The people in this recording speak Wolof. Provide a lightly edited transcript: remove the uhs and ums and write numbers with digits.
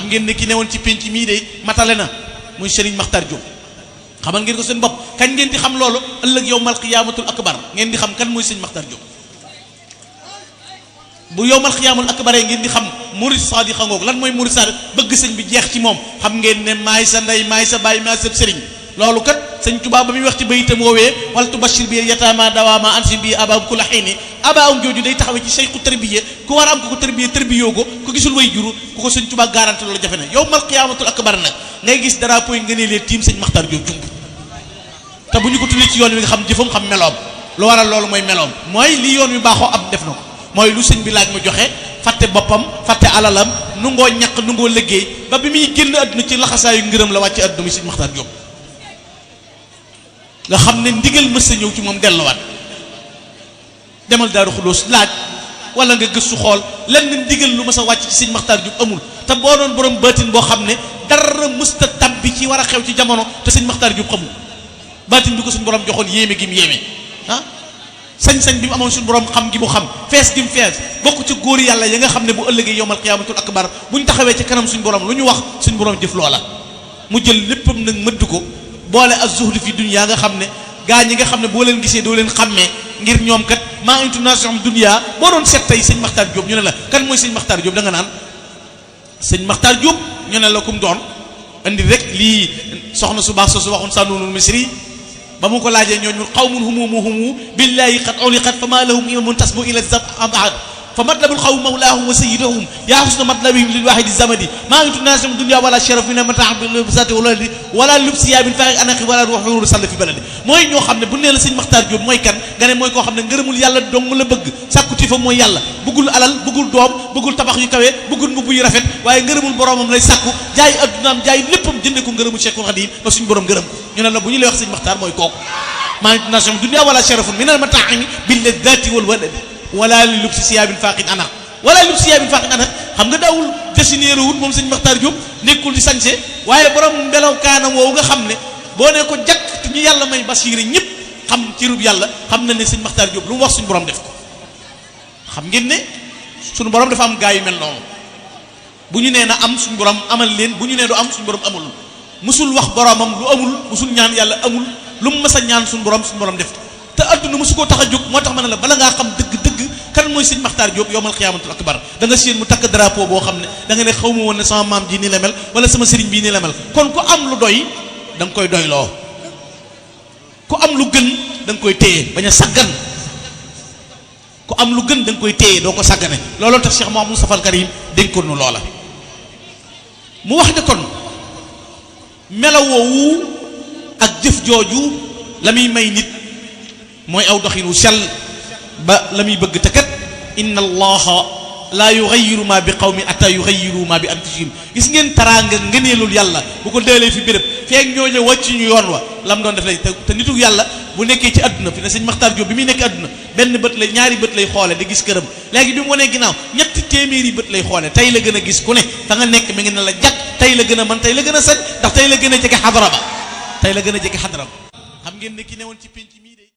xam ngeen ne ki newoon ci penc mii de matale na muy Serigne Makhtar Diop xamal ngeen ko seen bopp kañ ngeen di xam loolu ëllëg yawmal qiyaamatul akbar ngeen di xam kan mooy Serigne Makhtar Diop bu yawmal qiyaamatul akbar ngeen di xam murid sadiq ngoog lan mooy murid sadiq bëgg sëñ bi jeex ci moom xam ngeen ne maay sa ndey maay sa baay maay sa sëriñ loolu kat sëñ Tuubaa ba muy wax ci bayitam woowee wal tubashir bi yataama dawaama ansi bi abaam kula xiini abaam jooju day taxawee ci sayxu tarbiya ku war a am ko tarbiya tarbiyoo ko ku gisul way juru ku ko sëñ Tuubaa garanti loolu jafe na yawmal qiyaamatul akbar nag ngay gis drapeau yi nga ne lee tiim sëñ Makhtar Diop jumb te bu ñu ko tuddee ci yoon wi nga xam jëfam xam meloom lu waral loolu mooy meloom mooy li yoon wi baaxoo am def na ko mooy lu sëñ bi laaj mu joxe fàtte boppam fàtte alalam nu ngoo ñaq nu ngoo liggéey ba bi muy génn àdduna ci laxasaayu ngërëm la wàcce àdduna muy sëñ Makhtar Diop nga xam ne ndigal mës a ñëw ci moom delluwaat demal Daaru Xudoos laaj wala nga gëstu xool lenn ndigal lu mës a wàcc ci sëñ Makhtar Diop amul te boo doon borom baatin boo xam ne dara mësta tabbi ci war a xew ci jamono te sëñ Makhtar Diop xamul baatin bi ko suñu borom joxoon yéeme gi mu yéeme ah sañ-sañ bi mu amoon suñu borom xam gi mu xam fees gi mu fees bokk ci góor yàlla ya nga xam ne bu ëllëgee yawmal qiyaamatul akbar bu ñu taxawee ci kanam suñu borom lu ñu wax suñu borom jëf loola mu jël léppam nag mëdd ko boole az-zuhd fi dunya nga xam ne gaa ñi nga xam ne boo leen gisee doo leen xàmmee ngir ñoom kat maa intonation dunya boo doon seet tey sëñ Makhtar Diop ñu ne la kan mooy sëñ Makhtar Diop da nga naan sëñ Makhtar Diop ñu ne la kum doon andi rek lii soxna su baax soosu waxoon Sanounul Misri ba mu ko laajee ñooñu qawmun humumu billahi qad uliqat fa ma lahum imamun tasbu ila zab am ahad fa matlabul qawm mawlaahum wa sayyiduhum yaa husna matlabihim lil wahidi zamadi maa intonation dunya wala sharaf min mata bisati wala lubsiya bin faaxi anaqi wala ruxuru sall fi baladi mooy ñoo xam ne bu nee la sëñ Makhtar Diop mooy kan nga ne mooy koo xam ne ngërëmul yàlla dong la bëgg sàkkuti fa mooy yàlla bëggul alal bëggul doom bëggul tabax yu kawe bëggul mbubb yu rafet waaye ngërëmul boromam lay sàkku jaay addunaam jaay léppam jënde ko ngërëmul Cheikhul Khadim ba suñu borom ngërëm ko ñu ne la bu ñu lay wax sëñ Makhtar mooy kooku maa intonation dunya wala sharafun min al mataimi bil ladati wal waladi wala li lubsi siyaabin faaqin anaq wala li lubsi siyaabin faaqin anaq xam nga daawul dessiné wut moom sëñ Makhtar Diop nekkul di sañse waaye borom mbelaw kaanam woowu nga xam ne boo ne ko jàkk te ñu yàlla may basiire ñëpp xam ci rub yàlla xam na ne sëñ Makhtar Diop lu mu wax suñu borom def ko xam ngeen ne suñu borom dafa am gaa yu mel noonu bu ñu nee na am suñu borom amal leen bu ñu nee du am suñu borom amul musul wax boromam lu amul musul ñaan yàlla amul lu mu mës a ñaan suñu borom def ko te adduna musu koo tax a jóg moo tax ma ne la bala ngaa xam dëgg-dëgg kan mooy sëñ Makhtar Diop yawmal qiyaamatul akbar da nga séen mu takk drapeau boo xam ne da nga ne xaw ma woon ne sama maam ji nii la mel wala sama sëriñ bii nii la mel kon ku am lu doy da nga koy doyloo ku am lu gën da nga koy téye bañ a saggan ku am lu gën da nga koy téye doo ko saggane looloo tax Cheikh Mouhamadou Moustapha al Karim dénkoon nu loola mu wax ne kon melawoowu ak jëf jooju la muy may nit mooy aw doxinu sell ba la muy bëgg te kat inna allaha laa yughayyiru ma bi qawmin atta yughayyiru ma bi anfusihim gis ngeen taraanga ngëneelul yàlla bu ko deelee fi béréb feek ñooñu wàcc ñu yoon wa lam doon def lay te nitu yàlla bu nekkee ci àdduna fi ne sëñ Makhtar Diop bi muy nekk àdduna benn bët lay ñaari bët lay xoole di gis këram léegi bi mu wanee ginnaaw ñetti téeméeri bët lay xoole tey la gën a gis ku ne fa nga nekk mi ngi ne la jàkk tey la gën a man tey la gën a sañ ndax tey la gën a jege xadara ba tey la gën a jege xadara ba xam ngeen ne ki newoon ci penc